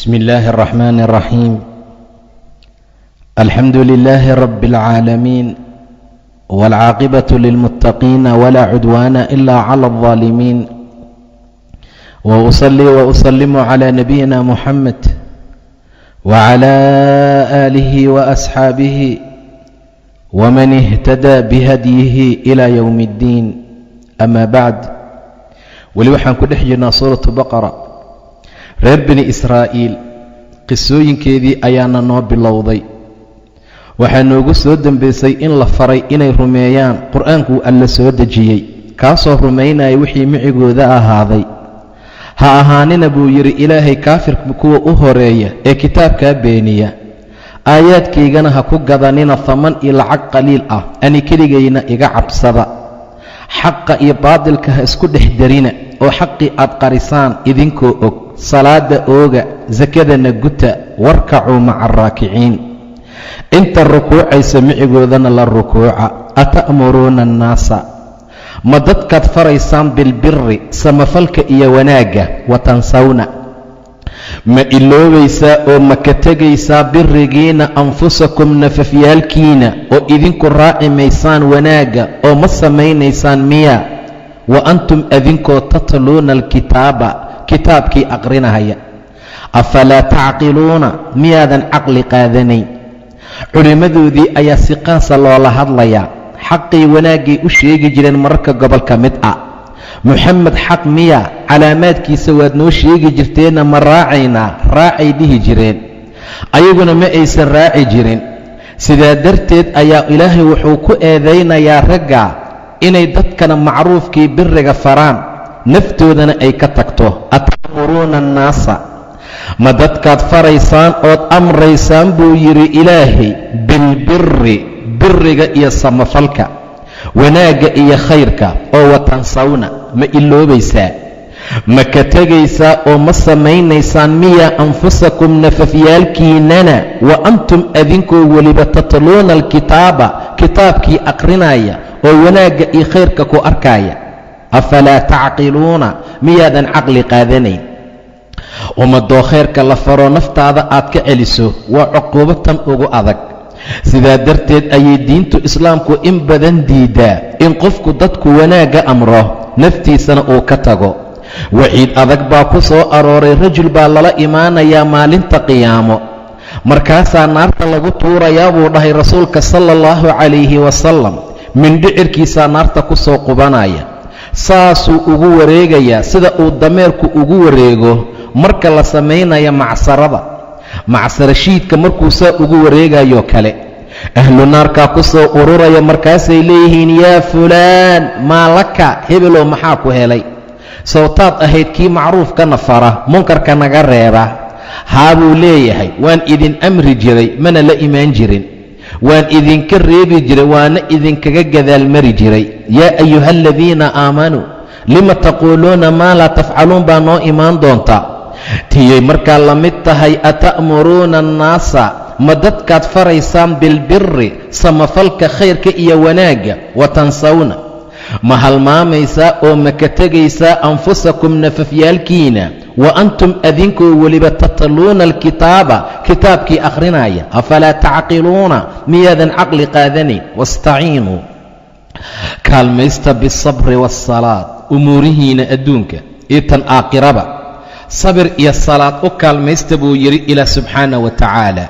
بسم الله الرحمن الرحيم. الحمد لله رب العالمين، والعاقبة للمتقين، ولا عدوان إلا على الظالمين، وأصلي وأسلم على نبينا محمد وعلى آله وأصحابه ومن اهتدى بهديه إلى يوم الدين. أما بعد، weli waxaan ku dhex jirnaa Suuratu Baqara. Reer Bani Israa'iil qisooyinkeedii ayaana noo bilowday. Waxaa noogu soo dembaysay in la faray inay rumeeyaan Qur-aankuu Alla soo dejiyey, kaasoo rumaynaya wixii micigooda ahaaday. Ha ahaanina, buu yidhi Ilaahay, kaafirka kuwa u horeeya ee kitaabkaa beeniya. Aayaadkaygana ha ku gadanina thaman iyo lacag qaliil ah, ani keligayna iga cabsada. Xaqa iyo baadilka ha isku dhex darina oo xaqii aad qarisaan idinkoo og. Salaada ooga, sakadana guta. واركعوا مع الراكعين, inta rukuucaysa micigoodana la rukuuca. أتأمرون الناس, ma dadkaad faraysaan, بالبر, samafalka iyo wanaagga, وتنسون, ma iloobaysaa oo ma ka tegaysaa birigiina, أنفسكم, nafafyaalkiina, oo idinku raaci maysaan wanaagga oo ma samaynaysaan miya? وأنتم, adinkoo, تتلون الكتاب, kitaabkii aqrinahaya. أفلا تعقلون, miyaadan caqli qaadanayn? Culimmadoodii ayaa si qaasa loola hadlayaa. Xaqii wanaaggay u sheegi jireen mararka gobol ka mid ah. Moxamed xaq miya? Calaamaadkiisa waad noo sheegi jirteenna, ma raacaynaa? Raacay dhihi jireen, ayaguna ma aysan raaci jirin. Sidaa darteed ayaa Ilaahay wuxuu ku eedaynayaa ragga inay dadkana macruufkii biriga faraan, naftoodana ay ka tagto. أتأمرون الناس, ma dadkaad faraysaan ood amraysaan, buu yidhi Ilaahay, بالبر, biriga iyo samafalka, wanaagga iyo khayrka, oo وتنسون, ma iloobaysaa, ma ka tegaysaa oo ma samaynaysaan miya, أنفسكم, nafafyaalkiinana, وأنتم, adinkoo weliba, تتلون الكتاب, kitaabkii aqrinaya oo wanaagga iyo khayrka ku arkaya? أفلا تعقلون, miyaadan caqli qaadanayn? Ummadoo khayrka la faro naftaada aad ka celiso waa cuquubo tan ugu adag. Sidaa darteed ayay diintu Islaamku in badan diidaa in qofku dadku wanaagga amro, naftiisana uu ka tago. Waciid adag baa ku soo arooray. Rajul baa lala imaanayaa maalinta qiyaamo, markaasaa naarta lagu tuurayaa, buu dhahay rasuulka sala allahu calayhi wasalam. Mindhicirkiisaa naarta ku soo qubanaya, saasuu ugu wareegayaa sida uu dameerku ugu wareego marka la samaynaya macsarada, macsarashiidka markuu saa ugu wareegayoo kale. Ahlu naarkaa ku soo ururaya, markaasay leeyihiin: "يا فلان، ما لك?" Hebelow, maxaa ku helay? Sawtaad ahayd kii macruufkana fara, munkarka naga reeba. Haa, buu leeyahay, waan idin amri jiray, mana la imaan jirin. Waan idinka reebi jiray, waana idinkaga gadaalmari jiray. يا أيها الذين آمنوا لم تقولون ما لا تفعلون baa noo imaan doonta. Tiyay markaa la mid tahay. أتأمرون الناس, ma dadkaad faraysaan, بالبر, samafalka, khayrka iyo wanaagga, وتنسون, ma halmaamaysaa oo ma ka tegaysaa, أنفسكم, nafafyaalkiina, وأنتم, adinkoo weliba, تتلون الكتاب, kitaabkii akhrinaya? أفلا تعقلون, miyaadan caqli qaadanayn? واستعينوا, kaalmaysta, بالصبر والصلاة, umuurihiina adduunka iyo tan aakhiraba sabir iyo salaad u kaalmaysta, buu yidhi Ilaah subxaana wa tacaala.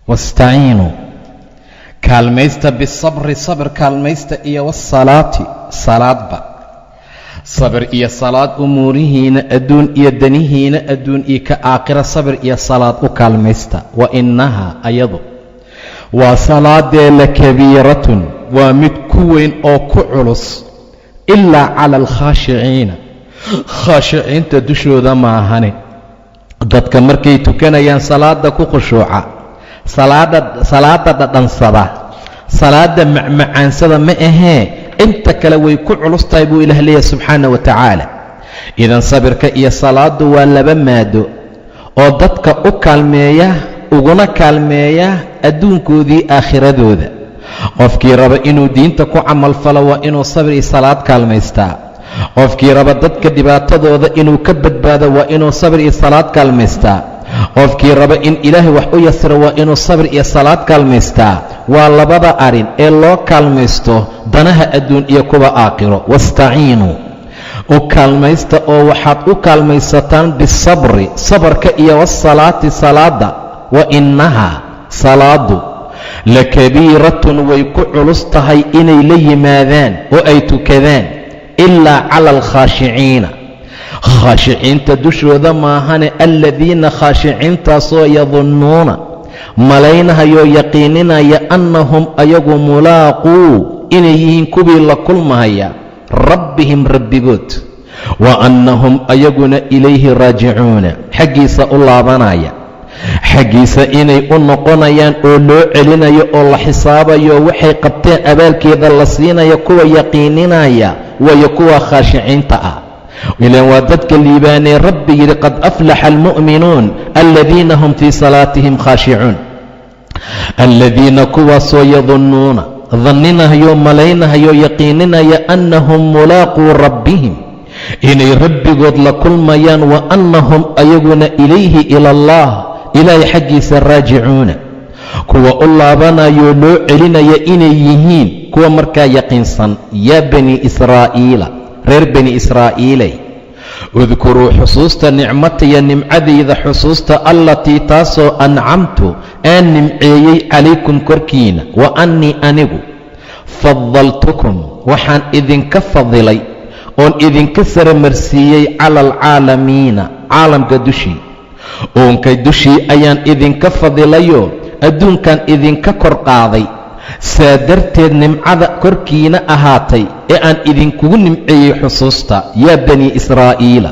واستعينوا, kaalmaysta, بالصبر, sabir kaalmaysta, iyo والصلاة, salaadba. Sabir iyo salaad umuurihiina adduun iyo danihiina adduun iyo ka aakhira sabir iyo salaad u kaalmaysta. وإنها, ayadu waa salaadee, لكبيرة, waa mid ku weyn oo ku culus, إلا على الخاشعين, khaashiciinta dushooda maahane, dadka markay tukanayaan salaada ku khushuuca, salaada salaada dhadhansada, salaada macmacaansada ma ahee, inta kale way ku culus tahay, buu Ilaah leeyahay subxaana wa tacaala. Idan sabirka iyo salaaddu waa laba maado oo dadka u kaalmeeya, uguna kaalmeeya adduunkoodii aakhiradooda. Qofkii raba inuu diinta ku camalfalo waa inuu sabir iyo salaad kaalmaystaa. Qofkii raba dadka dhibaatadooda inuu ka badbaado waa inuu sabir iyo salaad kaalmaystaa. Qofkii raba in Ilaahay wax u yasiro waa inuu sabir iyo salaad kaalmaystaa. Waa labada arin ee loo kaalmaysto danaha adduun iyo kuwa aakhiro. Wastaciinuu, u kaalmaysta oo waxaad u kaalmaysataan, bisabri, sabarka, iyo wasalaati, salaadda. Wa innahaa, salaadu, lakabiiratun, way ku culus tahay inay la yimaadaan oo ay tukadaan, ilaa cala alkhaashiciina, khaashiciinta dushooda maahane. Aladiina, khaashiciintaasoo, yadunnuuna, malaynahayoo yaqiininaya, annahum ayagu, mulaaquu, inay yihiin kuwii la kulmahaya, rabbihim, rabbigood, wa annahum ayaguna, ilayhi raajicuuna, xaggiisa u laabanaya, xaggiisa inay u noqonayaan oo loo celinayo oo la xisaabayo, waxay qabteen abaalkeeda la siinayo kuwa yaqiininaya wayo kuwa khaashiciinta ah. Ilaan waa dadka liibaanee Rabbi yidhi: "Qad aflaxa almu'minuun aladiina hum fii salaatihim khaashicuun." Aladiina, kuwaasoo, yadunnuuna, danninahayo, malaynahayo, yaqiininaya, annahum mulaaquu rabbihim, inay Rabbigood la kulmayaan, wa annahum ayaguna, ilayhi, ila Allah, Ilaahay xaggiisa, raajicuuna, kuwa u laabanayoo loo celinaya inay yihiin kuwa markaa yaqiinsan. Yaa bani Israa'iila, reer Bani Israa'iiley, udkuruu, xusuusta, nicmatiya, nimcadayda xusuusta, allatii, taasoo, ancamtu, aan nimceeyey, calaykum, korkiina, wa annii, anigu, fadaltukum, waxaan idinka fadilay oon idinka saramarsiiyey, cala alcaalamiina, caalamka dushii, uunka dushii ayaan idinka fadilayoo adduunkan idinka kor qaaday. Saa darteed nimcada korkiina ahaatay ee aan idinkugu nimceeyey xusuusta. Yaa bani Israa'iila,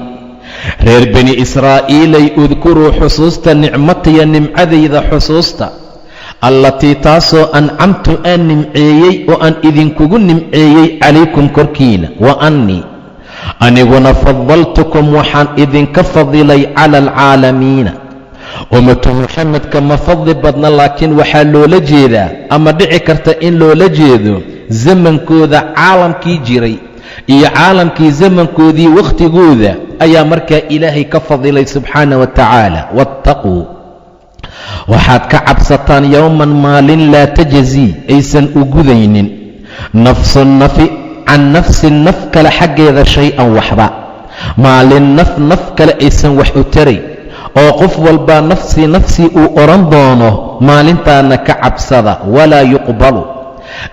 reer Bani Israa'iilay, udkuruu, xusuusta, nicmatiya, nimcadayda xusuusta, allatii, taasoo, ancamtu, aan nimceeyey oo aan idinkugu nimceeyey, calaykum, korkiina, wa annii, aniguna, fadaltukum, waxaan idinka fadilay, cala alcaalamiina. Ummatu Muxamedka ma fadli badna, laakiin waxaa loola jeedaa ama dhici karta in loola jeedo zamankooda, caalamkii jiray iyo caalamkii zamankoodii, wakhtigooda ayaa markaa Ilaahay ka fadilay subxaana wa tacaala. Wattaquu, waxaad ka cabsataan, yowman, maalin, laa tajzii, aysan u gudaynin, nafsun, nafi, can nafsin, naf kale xaggeeda, shay-an, waxba. Maalin naf naf kale aysan wax u tarayn oo qof walbaa nafsii nafsii uu odhan doono, maalintaana ka cabsada. Walaa yuqbalu,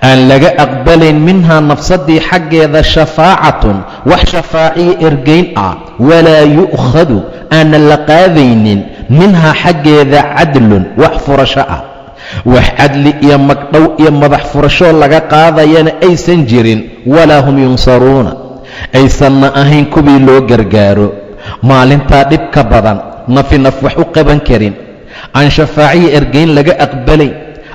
aan laga aqbalayn, minhaa, nafsadii xaggeeda, shafaacatun, wax shafaaciya, ergayn ah. Walaa yu'khadu, aanan la qaadaynin, minhaa, xaggeeda, cadlun, wax furasho ah, wax cadli iyo magdhow iyo madax furashoo laga qaadayana aysan jirin. Walaa hum yunsaruuna, aysanna ahayn kuwii loo gargaaro. Maalintaa dhib ka badan, nafi naf wax u qaban karin, aan shafaaciya ergayn laga aqbalayn,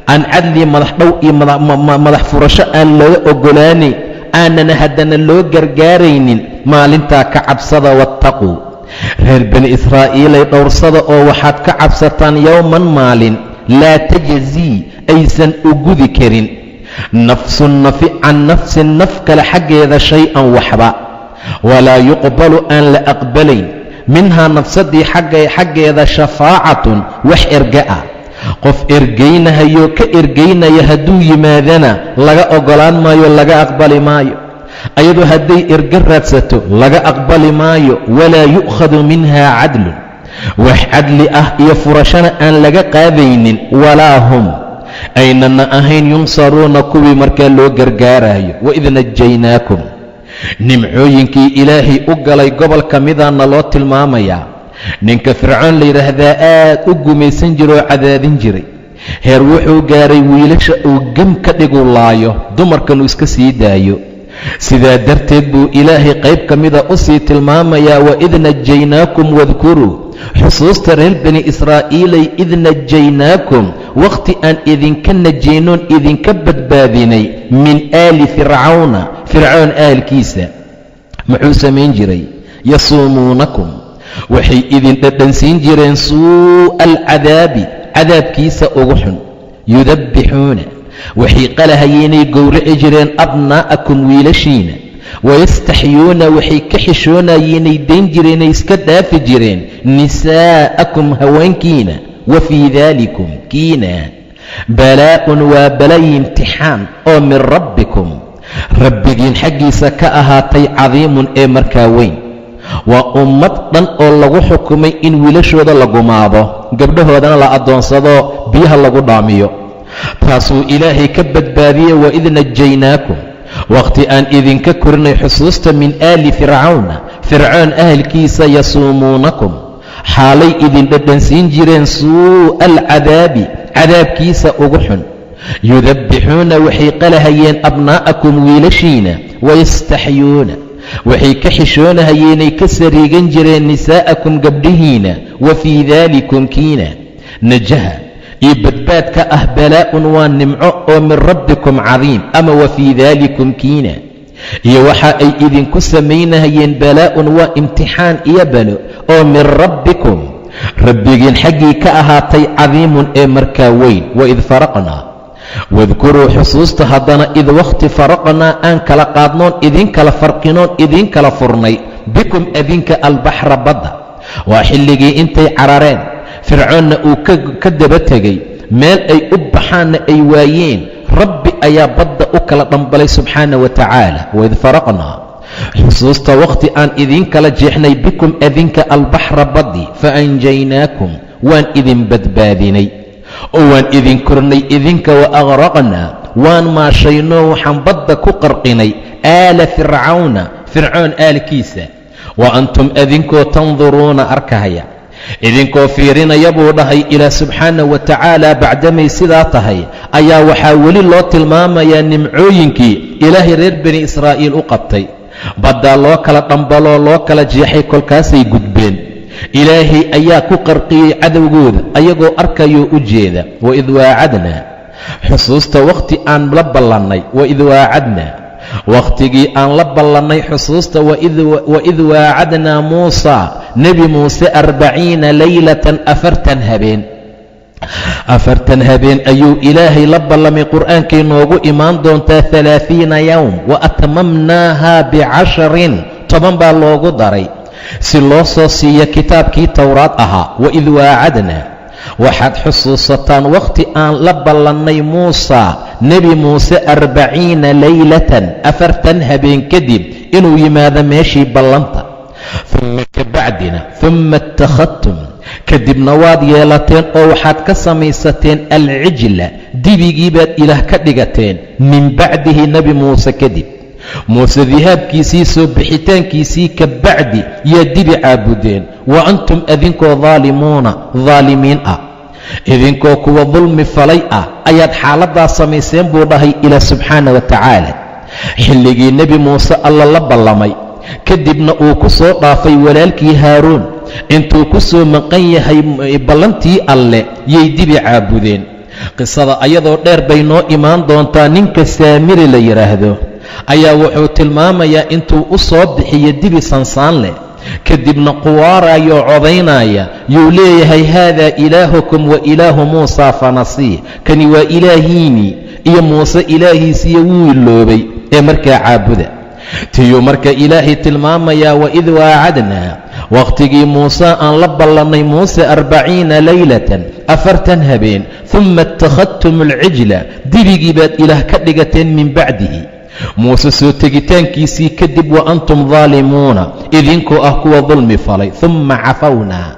aan cadli, madaxdhow iyo madax furasho aan laga oggolaanayn, aanana haddana loo gargaaraynin, maalintaa ka cabsada. Wattaquu, reer Bani Israa'iilay, dhowrsada oo waxaad ka cabsataan, yowman, maalin, laa tajzii, aysan u gudi karin, nafsun, nafi, can nafsin, naf kale xaggeeda, shay-an, waxba. Walaa yuqbalu, aan la aqbalayn, minhaa, nafsadii xaggeeda, shafaacatun, wax erga ah. Qof ergaynahayoo ka ergaynaya hadduu yimaadana laga oggolaan maayo, laga aqbali maayo. Ayadoo hadday erga raadsato laga aqbali maayo. Walaa yu'khadu minha cadlun, wax cadli ah iyo furashana aan laga qaadaynin. Walaa hum, aynana ahayn, yunsaruuna, kuwii markaa loo gargaarayo. Waid najaynaakum, nimcooyinkii Ilaahay u galay gobol ka midaana loo tilmaamayaa. Ninka Fircoon la yidhaahdaa aad u gumaysan jira oo cadaadin jiray, heer wuxuu gaaray wiilasha uu gem ka dhigu laayo, dumarkanuu iska sii daayo. Sidaa darteed buu Ilaahay qayb ka mida u sii tilmaamayaa. Waid najaynaakum, wadkuruu, xusuusta, reer Bani Israa'iilay, id najaynaakum, wakhti aan idinka najaynoon idinka badbaadinay, min aali Fircawna, Fircoon aalkiisa. Muxuu samayn jiray? Yasuumuunakum, waxay idin dhadhansiin jireen, suu'a alcadaabi, cadaabkiisa ugu xun. Yudabbixuuna, waxay qalahayeenay gowrici jireen, abnaa'akum, wiilashiina. Wayastaxyuuna, waxay ka xishoonayeenay dayn jireenay iska dhaafi jireen, nisaa'akum, haweenkiina. Wa fii daalikum kiina balaa'un, waa balayi imtixaan oo min rabbikum, rabbigiin xaggiisa ka ahaatay, cadiimun, ee markaa weyn. Waa ummad dhan oo lagu xukumay in wiilashooda la gumaado, gabdhahoodana la addoonsado, biyaha lagu dhaamiyo. Taasuu Ilaahay ka badbaadiyey. Waid najaynaakum, wakhti aan idinka korinay xusuusta, min aali fircawna, Fircoon ahalkiisa, yasuumuunakum, xaalay idin dhadhansiin jireen, suu'a alcadaabi, cadaabkiisa ugu xun. Yudabbixuuna, waxay qalahayeen, abnaa'akum, wiilashiina. Wayastaxyuuna, waxay ka xishoonahayeenay ka sariigan jireen, nisaa'akum, gabdhihiina. Wa fii daalikum kiina najaha iyo badbaadka ah balaa'un, waa nimco oo min rabbikum cadiim. Ama wa fii daalikum kiina iyo waxa ay idinku samaynahayeen balaa'un, waa imtixaan iyo balo oo min rabbikum, rabbigiin xaggii ka ahaatay, cadiimun, ee markaa weyn. Waid faraqnaa, wadkuruu, xusuusta haddana, id wakhti faraqnaa, aan kala qaadnoon, idin kala farqinoon, idin kala furnay, bikum, adinka, albaxra, badda. Waa xilligii intay carareen, Fircoonna uu ka daba tegey, meel ay u baxaanna ay waayeen, Rabbi ayaa badda u kala dhambalay subxaana wa tacaala. Waid faraqnaa, xusuusta wakhti aan idiin kala jeexnay, bikum, adinka, albaxra, baddi, fa anjaynaakum, waan idin badbaadinay oo waan idin kornay idinka. Wa aqraqnaa, waan maashaynoo waxaan badda ku qarqinay, aala fircawna, Fircoon aalkiisa, wa antum, adinkoo, tanduruuna, arkahaya, idinkoo fiirinaya buu dhahay Ilaah subxaana wa tacaala. Bacdamay sidaa tahay ayaa waxaa weli loo tilmaamayaa nimcooyinkii Ilaahay reer Bani Israa'iil u qabtay. Baddaa loo kala dhambaloo loo kala jeexay, kolkaasay gudbeen. Ilaahay ayaa ku qarqiyey cadowgooda ayagoo arkayoo u jeeda. Waid waacadnaa, xusuusta wakhti aan la ballannay. Waid waacadnaa, wakhtigii aan la ballannay xusuusta. Waid waacadnaa Muusaa, Nebi Muuse, 40 laylatan, 40 habeen. 40 habeen ayuu Ilaahay la ballamay. Qur'aankay noogu imaan doontaa. 30 yowm wa atmamnaaha bicasharin, 10 baa loogu daray si loo soo siiyo kitaabkii Towraad ahaa. Waid waacadnaa, waxaad xusuusataan wakhti aan la ballannay Muusaa, Nebi Muuse, 40 laylatan, 40 habeen kadib inuu yimaado meeshii ballanta. Uma kabacdina, uma ittakhadtum, kadibna waad yeelateen oo waxaad ka samaysateen, alcijla, dibigii baad Ilaah ka dhigateen, min bacdihi, Nebi Muuse kadib. Muuse dihaabkiisii, soo bixitaankiisii ka bacdi yaa dibi caabudeen. Wa antum, adinkoo, daalimuuna, daalimiin ah, idinkoo kuwa dulmi falay ah ayaad xaaladdaas samayseen buu dhahay Ilaah subxaana wa tacaala. Xilligii Nebi Muuse Alla la ballamay, kadibna uu ku soo dhaafay walaalkii Haaruun, intuu ku soo maqan yahay ballantii Alle yay dibi caabudeen. Qisada ayadoo dheer bay noo imaan doontaa. Ninka Saamiri la yidhaahdo ayaa wuxuu tilmaamayaa intuu u soo bixiyo dibi sansaan leh, kadibna quwaarayoo codaynaya, yuu leeyahay: "Haadaa ilaahukum wa ilaahu Muusaa fanasiih." Kani waa ilaahiinii iyo Muuse ilaahiisiiyo wuu iloobay ee markaa caabuda. Tiyuu marka Ilaahay tilmaamayaa: waid waacadnaa, wakhtigii Muuse aan la ballannay Muuse, 40 laylatan, 40 habeen, uma ittakhadtum alcijla, dibigii baad Ilaah ka dhigateen, min bacdihi, Muuse soo tegitaankiisii kadib, wa antum daalimuuna, idinkoo ah kuwa dulmi falay. Uma cafawnaa,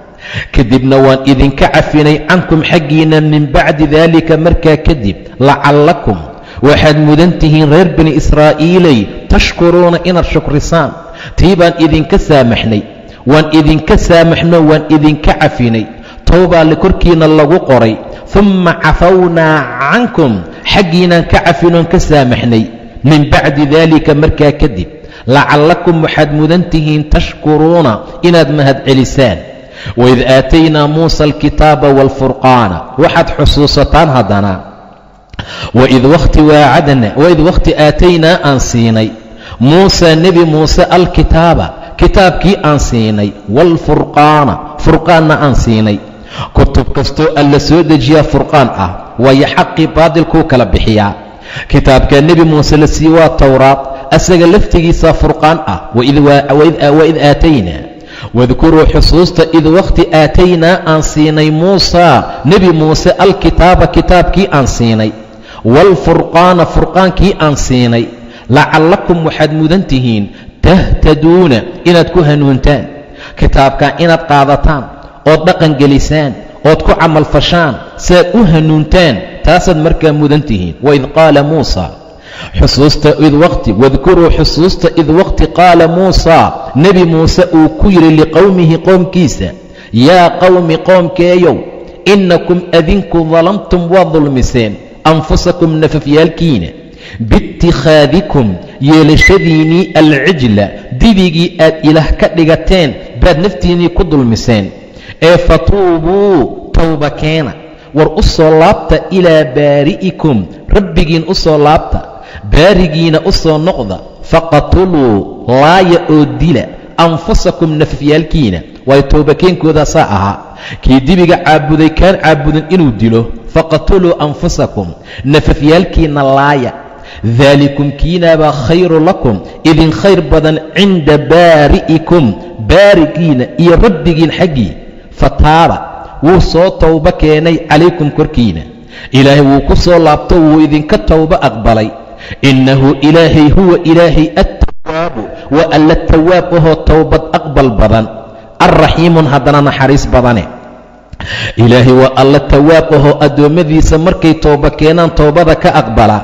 kadibna waan idinka cafinay, cankum, xaggiina, min bacdi daalika, markaa kadib, lacallakum, waxaad mudan tihiin reer Bani Israa'iilay, tashkuruuna, inaad shukrisaan. Tii baan idinka saamaxnay, waan idinka saamaxno, waan idinka cafinay. Towbaa korkiina lagu qoray. Uma cafawnaa cankum, xaggiinaan ka cafinoon ka saamaxnay, min bacdi daalika, markaa kadib, lacallakum, waxaad mudan tihiin, tashkuruuna, inaad mahad celisaan. Waid aataynaa Muusa alkitaaba waalfurqaana, waxaad xusuusataan haddana, waid wakhti waacadna, waid wakhti aataynaa, aan siinay, Muusa, Nebi Muuse, alkitaaba, kitaabkii aan siinay, waalfurqaana, furqaanna aan siinay. Kutub kastoo Alla soo dejiyaa furqaan ah, waayo xaqii baadilkuu kala bixiyaa. Kitaabka Nebi Muuse la sii waa Towraad. Asaga laftigiisaa furqaan ah. Waid aataynaa, wadkuruu, xusuusta, id waqti aataynaa aan siinay Muusaa, Nebi Muuse, alkitaaba, kitaabkii aan siinay, waalfurqaana, furqaankii aan siinay, lacallakum, waxaad mudan tihiin, tahtaduuna, inaad ku hanuuntaan kitaabkan, inaad qaadataan ood dhaqan gelisaan ood ku camalfashaan saad u hanuuntaan, taasaad markaa mudan tihiin. Waid qaala Muusa, xusuusta, id waqti, wadkuruu, xusuusta, id waqti qaala Muusaa, Nebi Muuse uu ku yidhi, liqowmihi, qoomkiisa, yaa qowmi, qoomkeeyow, innakum, adinku, dalamtum, waad dulmiseen, anfusakum, nafafyaalkiina, biitikhaadikum, yeelashadiinnii, alcijla, dibigii aad Ilaah ka dhigateen baad naftiinnii ku dulmiseen. Ee fatuubuu, towba keena, war u soo laabta, ilaa baari'ikum, Rabbigiin u soo laabta, baarigiina u soo noqda, faqatuluu, laaya oo dila, anfusakum, nafafyaalkiina. Waayo, toobakeenkoodaasaa ahaa kii dibiga caabuday kaan caabudin inuu dilo. Faqatuluu anfusakum, nafafyaalkiina laaya, daalikum, kiinaabaa, khayru lakum, idin khayr badan, cinda baari'ikum, baarigiina iyo Rabbigiin xaggii. Fataaba, wuu soo towbo keenay, calaykum, korkiina Ilaahay wuu ku soo laabto, wuu idinka towbo aqbalay. Innahu, Ilaahay, huwa, Ilaahay, attawaabu, waa Alla tawaab ahoo towbad aqbal badan, alraxiimun, haddana naxariis badane. Ilaahay waa Alla tawaab ahoo addoommadiisa markay towbo keenaan towbada ka aqbala,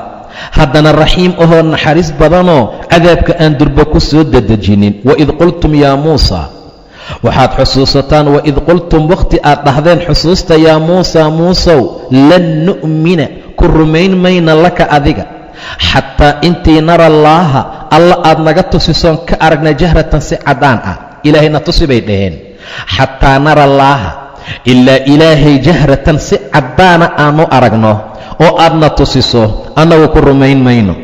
haddana raxiim ahoo naxariis badanoo cadaabka aan durba ku soo dedejinin. Waid qultum yaa Muusa, waxaad xusuusataan, waid qultum, wakhti aad dhahdeen xusuusta, yaa Muusa, Muusow, lan nu'mina, ku rumayn mayna, laka, adiga, xataa intii, nara Allaaha, Alla aad naga tusisoon ka aragna, jahratan, si caddaan ah. Ilaahayna tusi bay dhaheen. Xataa nara Allaaha, ilaa Ilaahay, jahratan, si caddaana aanu aragno oo aadna tusiso, annagu ku rumayn mayno.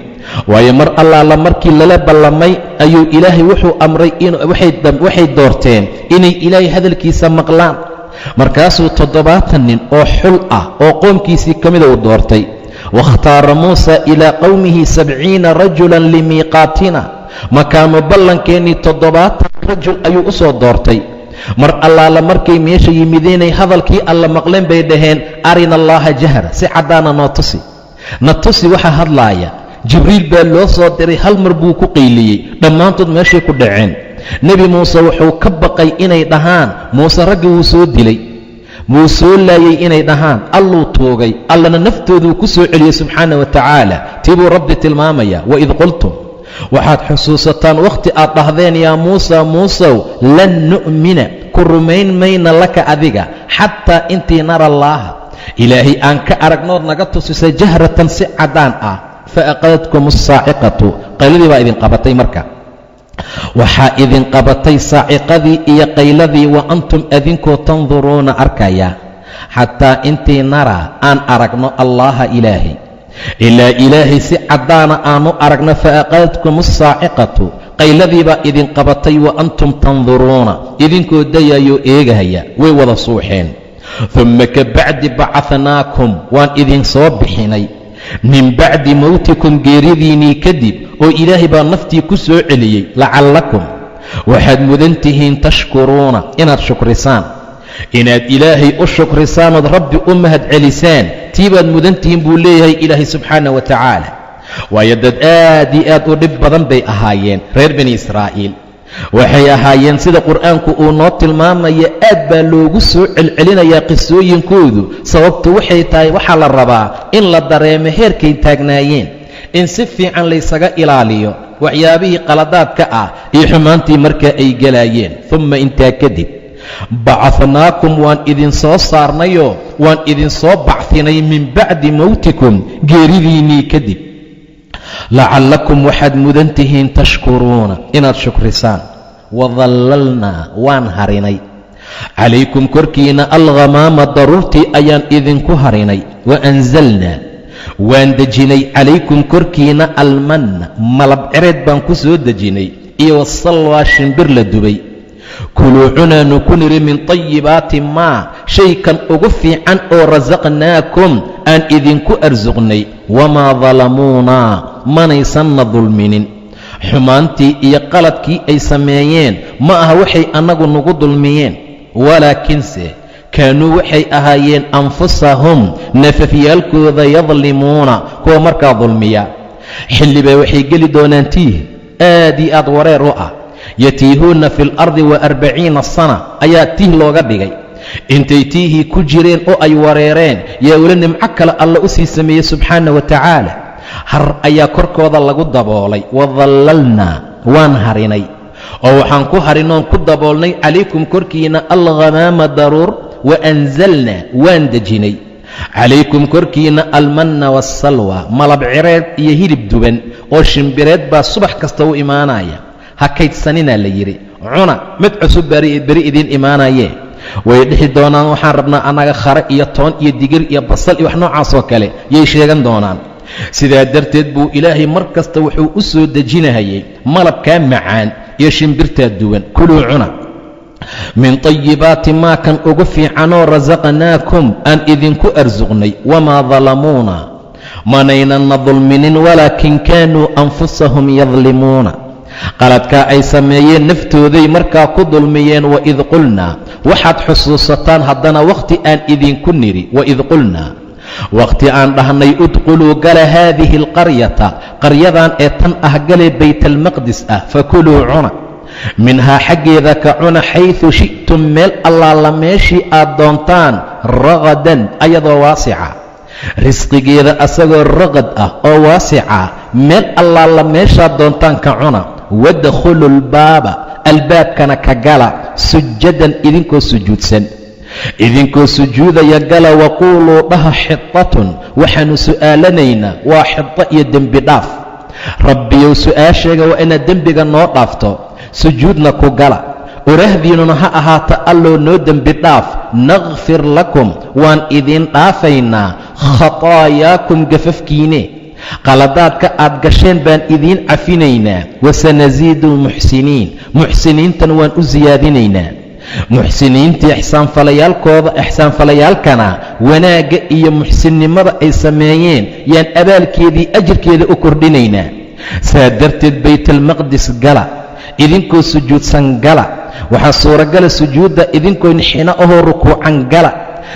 Waayo, mar allaala markii lala ballamay ayuu Ilaahay wuxuu amray, waxay doorteen inay Ilaahay hadalkiisa maqlaan. Markaasuu 70 nin oo xul ah oo qoomkiisii ka mida uu doortay. Wakhtaara Muusa ilaa qowmihi 70 rajulan limiiqaatina, makaanu ballankeenii 70 rajul ayuu u soo doortay. Mar allaala markay meesha yimideenay hadalkii Alla maqleen bay dhaheen, arina Allaha jahra, si caddaana noo tusi, na tusi waxa hadlaaya. Jibriil baa loo soo diray, hal mar buu ku qayliyey, dhammaantood meeshay ku dhaceen. Nebi Muuse wuxuu ka baqay inay dhahaan, Muuse raggi wuu soo dilay, wuu soo laayey, inay dhahaan Alluu tuugay. Allana naftooduu ku soo celiyey subxaana wa tacaala. Tii buu Rabbi tilmaamaya. Waid qultum, waxaad xusuusataan wakhti aad dhahdeen, yaa Muusa, Muusow, lan nu'mina, ku rumayn mayna, laka, adiga, xataa intii, nara Allaaha, Ilaahay aan ka aragnood naga tusisay, jahratan, si caddaan ah. Fa aqadadkum asaaciqatu, qayladii baa idin qabatay. Marka waxaa idin qabatay saaciqadii iyo qayladii, wa antum, adinkoo, tanduruuna, arkaya. Xataa intii, naraa, aan aragno, Allaaha, Ilaahay, ilaa Ilaahay si caddaana aanu aragno. Fa aqadadkum asaaciqatu, qayladii baa idin qabatay, wa antum tanduruuna, idinkoo dayayoo eegahaya. Way wada suuxeen. Uma ka bacdi bacahnaakum, waan idin soo bixinay, min bacdi mowtikum, geeridiinnii kadib, oo Ilaahay baa naftii ku soo celiyey. Lacallakum, waxaad mudan tihiin, tashkuruuna, inaad shukrisaan, inaad Ilaahay u shukrisaan ood Rabbi u mahad celisaan, tii baad mudan tihiin buu leeyahay Ilaahay subxaana wa tacaala. Waayo, dad aad iyo aad u dhib badan bay ahaayeen reer Bani Israa'iil. Waxay ahaayeen, sida Qur'aanku uu noo tilmaamaya, aad baa loogu soo celcelinayaa qisooyinkoodu. Sababtu waxay tahay, waxaa la rabaa in la dareemo heerkay taagnaayeen, in si fiican laysaga ilaaliyo waxyaabihii qaladaadka ah iyo xumaantii markaa ay gelaayeen. Uma, intaa kadib, bacahnaakum, waan idinsoo saarnayoo waan idinsoo bacfinay, min bacdi mowtikum, geeridiinnii kadib, lacallakum, waxaad mudan tihiin, tashkuruuna, inaad shukrisaan. Wadallalnaa, waan harinay, calaykum, korkiina, alghamaama, daruurtii ayaan idinku harinay. Wa anzalnaa, waan dejinay, calaykum, korkiina, almanna, malab cereed baan ku soo dejinay, iyo wasalwaa, shimbir la dubay. Kuluu, cunaanu ku niri, min tayibaati maa, shaykan ugu fiican oo rasaqnaakum, aan idinku arsuqnay. Wamaa dalamuunaa, manaysanna dulminin. Xumaantii iyo qaladkii ay sameeyeen ma aha waxay annagu nagu dulmiyeen, walaakiinse kaanuu waxay ahaayeen anfusahum nafafyaalkooda yadlimuuna, kuwa markaa dulmiya. Xilli bay waxay geli doonaan tiih aad iyo aad wareer u ah. Yatiihuuna fi alardi wa 40 sana ayaa tiih looga dhigay. Intay tiihii ku jireen oo ay wareereen, yaa weli nimco kale Alla u sii sameeyey subxaana wa tacaala. Har ayaa korkooda lagu daboolay. Wadallalnaa, waan harinay oo waxaan ku harinoon ku daboolnay calaykum korkiina alghamaama, daruur. Wa anzalnaa, waan dejinay calaykum korkiina almanna waasalwa, malab cireed iyo hilib duban oo shimbireed baa subax kasta u imaanaya. Ha kaydsaninaa la yidhi, cuna, mid cusub beri idiin imaanayee. Way dhixi doonaan, waxaan rabnaa annaga khare iyo toon iyo digir iyo basal iyo wax noocaasoo kale yay sheegan doonaan. Sidaa darteed buu Ilaahay mar kasta wuxuu u soo dejinahayay malabkaa macaan iyo shimbirtaa duwan. Kuluu, cuna, min طayibaati maa, kan ugu fiicanoo rasaqnaakum, aan idinku arsuqnay. Wamaa dalamuuna, manaynanna dulminin, walaakin kaanuu anfusahum yadlimuuna. Qaladkaa ay sameeyeen naftooday markaa ku dulmiyeen. Waid qulnaa, waxaad xusuusataan haddana wakhti aan idinku nidhi, waid qulnaa, wakhti aan dhahnay, udkhuluu, gala, haadihi alqaryata, qaryadan ee tan ah gale, Baytalmaqdis ah. Fakuluu, cuna, minhaa, xaggeeda ka cuna, xaysu shi'tum, meel allaala meeshii aad doontaan, ragadan, ayadoo waasica, risqigeeda asagoo raqad ah oo waasica, meel allaala meeshaad doontaan ka cuna. Wadkhulu lbaaba, albaabkana ka gala, sujadan, idinkoo sujuudsan, idinkoo sujuudaya gala. Waquuluu, dhaha, xitatun, waxaannu su'aalanaynaa waa xito iyo dembi dhaaf. Rabbiyow, su'aasheega waa inaad dembiga noo dhaafto. Sujuudna ku gala, orahdiinnuna ha ahaato, Alloo noo dembi dhaaf. Nakfir lakum, waan idiin dhaafaynaa, khataayaakum, gafafkiine, qaladaadka aad gasheen baan idiin cafinaynaa. Wasanasiidu lmuxsiniin, muxsiniintan waan u siyaadinaynaa. Muxsiniintii ixsaanfalayaalkooda, ixsaanfalayaalkana wanaagga iyo muxsinnimada ay sameeyeen yaan abaalkeedii ajirkeeda u kordhinaynaa. Saa darteed Baytalmaqdis gala idinkoo sujuudsan gala. Waxaa suuragala sujuudda idinkoon xino ahoo rukuucan gala.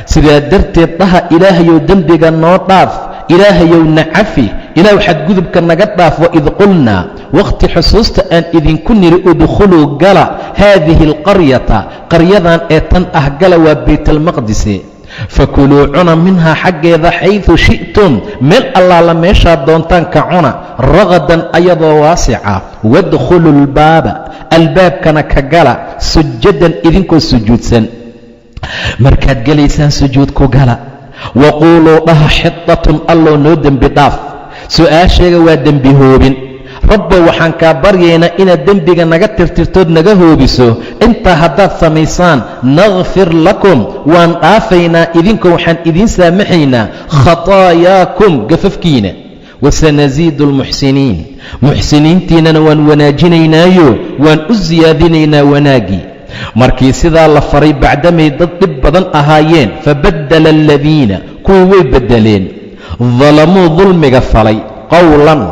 Sidaa darteed dhaha, Ilaahayow dembiga noo dhaaf, Ilaahayow na cafi, Ilaah xadgudubka naga dhaaf. Waid qulnaa, wakhti xusuusta aan idinku niri, udkhuluu, gala, haadihi alqaryata, qaryadan ee tan ah gala, waa Baytalmaqdise. Fakuluu, cuna, minhaa, xaggeeda, xaydu shi'tum, meel allaala meeshaad doontaan ka cuna, ragadan, ayadoo waasica. Wadkhulu lbaaba, albaabkana ka gala, sujadan, idinkoo sujuudsan. Markaad gelaysaan sujuud ku gala. Waquuluu, dhaha, xitatun, Alloo noo dembi dhaaf. Su-aasheega waa dembi hoobin. Rabbow, waxaan kaa baryaynaa inaad dembiga naga tirtirtood naga hoobiso. Intaa haddaad samaysaan, nakfir lakum, waan dhaafaynaa idinkoo waxaan idiin saamaxaynaa khataayaakum, gafafkiina. Wasanasiidu almuxsiniin, muxsiniintiinana waan wanaajinaynaayo waan u siyaadinaynaa wanaaggii. Markii sidaa la faray bacdamay dad dhib badan ahaayeen, fabaddala aladiina, kuwii way beddeleen, dalamuu, dulmiga falay, qowlan,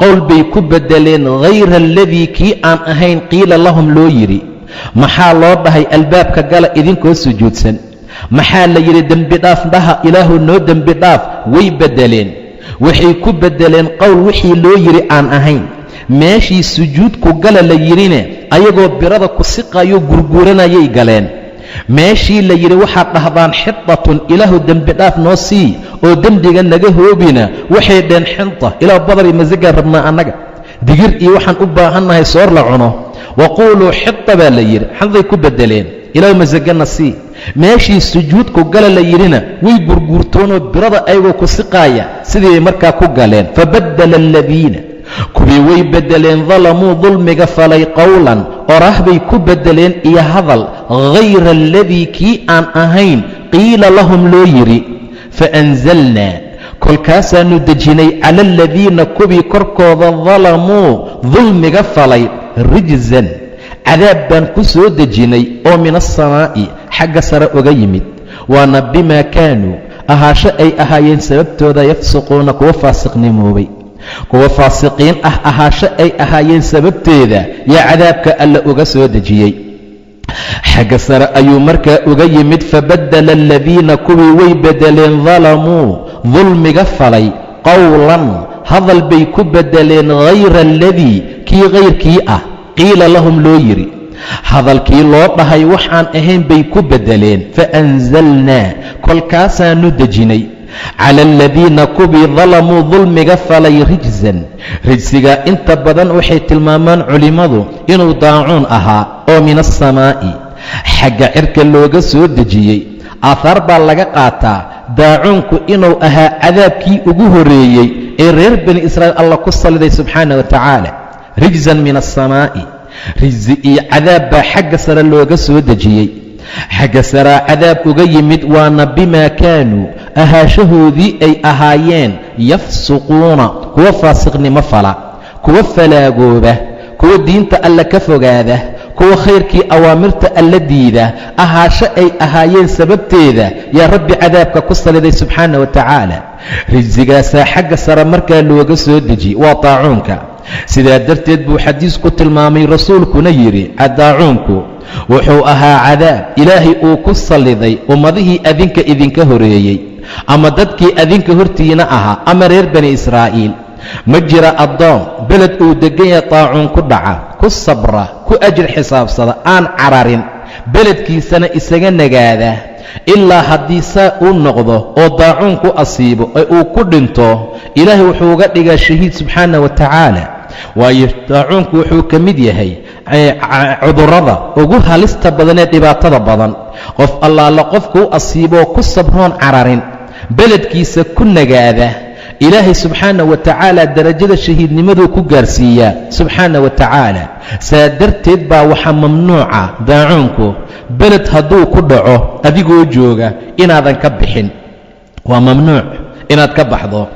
qowl bay ku beddeleen, hayra aladii, kii aan ahayn, qiila lahum, loo yidhi. Maxaa loo dhahay albaabka gala idinkoo sujuudsan? Maxaa la yidhi dembi dhaaf dhaha, Ilaahu noo dembi dhaaf? Way beddeleen, waxay ku beddeleen qowl wixii loo yidhi aan ahayn. Meeshii sujuudku gala la yidhine, ayagoo birada ku siqayoo gurguuranayay galeen. Meeshii la yidhi waxaad dhahdaan xitatun, Ilaahu dembi dhaaf noo sii oo dembiga naga hoobina, waxay dheen xinta, Ilaah badar iyo masagaan rabnaa annaga, digir iyo waxaan u baahannahay soor la cuno. Waquuluu xita baa la yidhi, xaday ku beddeleen, Ilaahu masagana sii. Meeshii sujuudku gala la yidhina, way gurguurtoonoo birada ayagoo ku siqaaya sidii bay markaa ku galeen. Fabaddala aladiina, kuwii way beddeleen, dalamuu, dulmiga falay, qowlan, oraah bay ku beddeleen iyo hadal, hayra aladii, kii aan ahayn, qiila lahum, loo yidhi. Faanzalnaa, kolkaasaannu dejinay, cala aladiina, kuwii korkooda, dalamuu, dulmiga falay, rijzan, cadaab baan ku soo dejinay oo min aلsamaa'i, xagga sare uga yimid. Waana bimaa kaanuu, ahaasho ay ahaayeen sababtooda, yafsuquuna, kuwa faasiqnimoobay. Kuwa faasiqiin ah ahaasho ay ahaayeen sababteeda yaa cadaabka alla uga soo dejiyey. Xagga sare ayuu markaa uga yimid. Fabaddala aladiina, kuwii way beddeleen, dalamuu, dulmiga falay, qowlan, hadal bay ku beddeleen, hayra aladii, kii hayrkii ah, qiila lahum, loo yidhi. Hadalkii loo dhahay waxaan ahayn bay ku beddeleen. Faanzalnaa, kolkaasaanu dejinay, cala aladiina, kuwii, dalamuu, dulmiga falay, rijsan. Rijsigaa inta badan waxay tilmaamaan culimmadu inuu daacuun ahaa oo min aلsamaa'i, xagga cirka looga soo dejiyey. Aahaar baa laga qaataa daacuunku inuu ahaa cadaabkii ugu horeeyey ee reer Bani Israa'iil Alla ku saliday subxaana wa tacaala. Rijsan min aلsamaa'i, rijsi iyo cadaab baa xagga sare looga soo dejiyey. Xagga saraa cadaab uga yimid, waana bimaa kaanuu, ahaashahoodii ay ahaayeen, yafsuquuna, kuwa faasiqnimo fala, kuwa falaagooba, kuwa diinta Alle ka fogaada, kuwa khayrkii awaamirta Alla diida ahaasho ay ahaayeen sababteeda yaa Rabbi cadaabka ku saliday subxaana wa tacaala. Rijsigaasaa xagga sare markaa looga soo dejiyey, waa daacuunka. Sidaa darteed buu xadiisku tilmaamay, rasuulkuna yidhi, daacuunku wuxuu ahaa cadaab Ilaahay uu ku salliday ummadihii adinka idinka horeeyey ama dadkii adinka hortiina ahaa ama reer Bani Israa'iil. Ma jira addoon beled uu deggan yahay daacuun ku dhaca, ku sabra, ku ajir xisaabsada, aan cararin, beledkiisana isaga nagaada, ilaa haddii saa uu noqdo oo daacuun ku asiibo ee uu ku dhinto, Ilaahay wuxuu uga dhigaa shahiid subxaana wa tacaala. Waayo, daacuunku wuxuu ka mid yahay cudurrada ugu halista badan ee dhibaatada badan. Qof allaala qofkuu asiiboo ku sabroon cararin, beledkiisa ku nagaada, Ilaahay subxaana wa tacaala darajada shahiidnimaduu ku gaarsiiyaa subxaana wa tacaala. Saa darteed baa waxaa mamnuuca daacuunku beled hadduu ku dhaco adigoo jooga inaadan ka bixin. Waa mamnuuc inaad ka baxdo.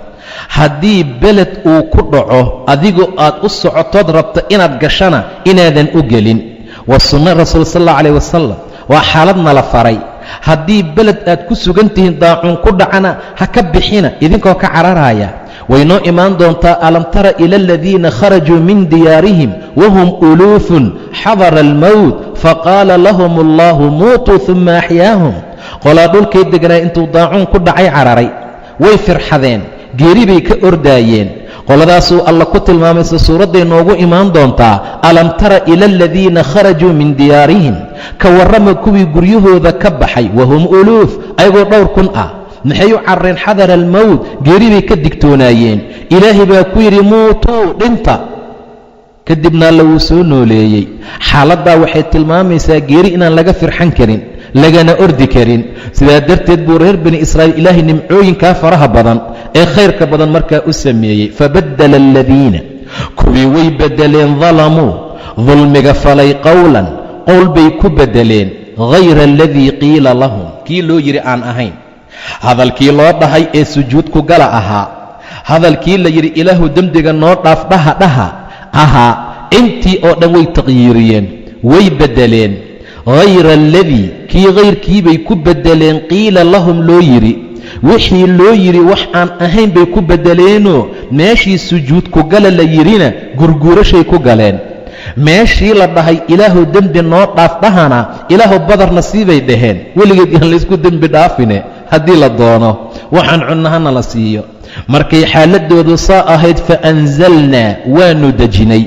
Haddii beled uu ku dhaco adigoo aad u socotood rabto inaad gashana, inaadan u gelin. Waa sunno Rasuul sal allahu calayh wasalam, waa xaaladna la faray. Haddii beled aad ku sugan tihiin daacuun ku dhacana, ha ka bixina idinkoo ka cararaya. Waynoo imaan doontaa: alam tara ila aladiina kharajuu min diyaarihim wahum uluufun xadara almowt faqaala lahum allahu muutuu uma axyaahum. Qolaa dhulkay deganaa intuu daacuun ku dhacay cararay, way firxadeen, geeri bay ka ordaayeen. Qoladaasuu Alla ku tilmaamaysa suuradday noogu imaan doontaa: alam tara ila aladiina kharajuu min diyaarihim, ka warrama kuwii guryahooda ka baxay, wahum uluuf, ayagoo dhowr kun ah. Maxay u carareen? Xadara almowt, geeri bay ka digtoonaayeen. Ilaahay baa ku yidhi: muutuu, dhinta. Kadibna Alla wuu soo nooleeyey. Xaaladdaa waxay tilmaamaysaa geeri inaan laga firxan karin, lagana ordi karin. Sidaa darteed buu reer Bani Israa'iil Ilaahay nimcooyinkaa faraha badan ee khayrka badan markaa u sameeyey. Fabaddala aladiina, kuwii way beddeleen, dalamuu, dulmiga falay, qowlan, qowl bay ku beddeleen, hayra aladii qiila lahum, kii loo yidhi aan ahayn. Hadalkii loo dhahay ee sujuud ku gala ahaa, hadalkii la yidhi Ilaahu dembiga noo dhaaf dhaha dhaha ahaa, intii oo dhan way taqyiiriyeen, way beddeleen. Hayra aladii, kii hayrkiibay ku beddeleen, qiila lahum, loo yidhi. Wixii loo yidhi wax aan ahayn bay ku beddeleenoo meeshii sujuud ku gala la yidhina gurguurashay ku galeen. Meeshii la dhahay Ilaahu dembi noo dhaaf dhahana, Ilaahu badarna siibay dhaheen. Weligeed yaan laysku dembi dhaafine, haddii la doono waxaan cunno hana la siiyo. Markay xaaladoodu saa ahayd, fa anzalnaa, waanu dejinay,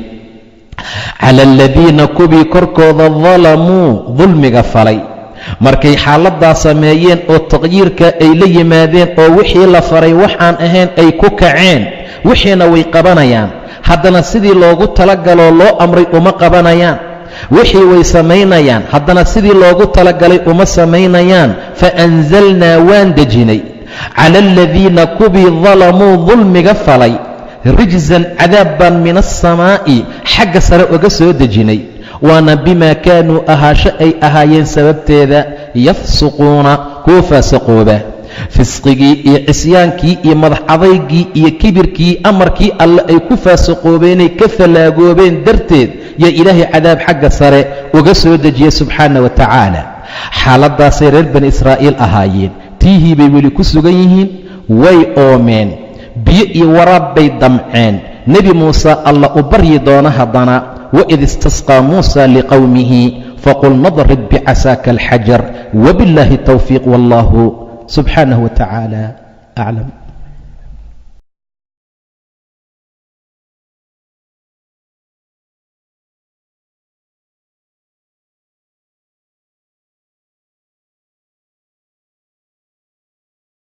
cala aladiina, kuwii korkooda, dalamuu, dulmiga falay. Markay xaaladdaa sameeyeen oo taqyiirka ay la yimaadeen oo wixii la faray waxaan ahayn ay ku kaceen, wixiina way qabanayaan, haddana sidii loogu talagaloo loo amray uma qabanayaan. Wixii way samaynayaan, haddana sidii loogu talagalay uma samaynayaan. Fa anzalnaa, waan dejinay, cala aladiina, kuwii, dalamuu, dulmiga falay, rijsan, cadaab baan min aلsamaa'i, xagga sare uga soo dejinay. Waana bimaa kaanuu, ahaasho ay ahaayeen sababteeda, yafsuquuna, kuwa faasaqooba. Fisqigii iyo cisyaankii iyo madax adaygii iyo kibirkii amarkii Alle ay ku faasaqoobeenay ka fallaagoobeen darteed yaa Ilaahay cadaab xagga sare uga soo dejiyey subxaana wa tacaala. Xaaladdaasay reer Bani Israa'iil ahaayeen. Tiihii bay weli ku sugan yihiin. Way oomeen. Biyo iyo waraab bay damceen. Nebi Muuse Alla u baryi doono haddana. Waid istasqaa Muusa liqowmihi faqulna drib bicasaaka alxajar. Wbillaahi towfiiq, wallahu subxaanahu wa tacaala aclam.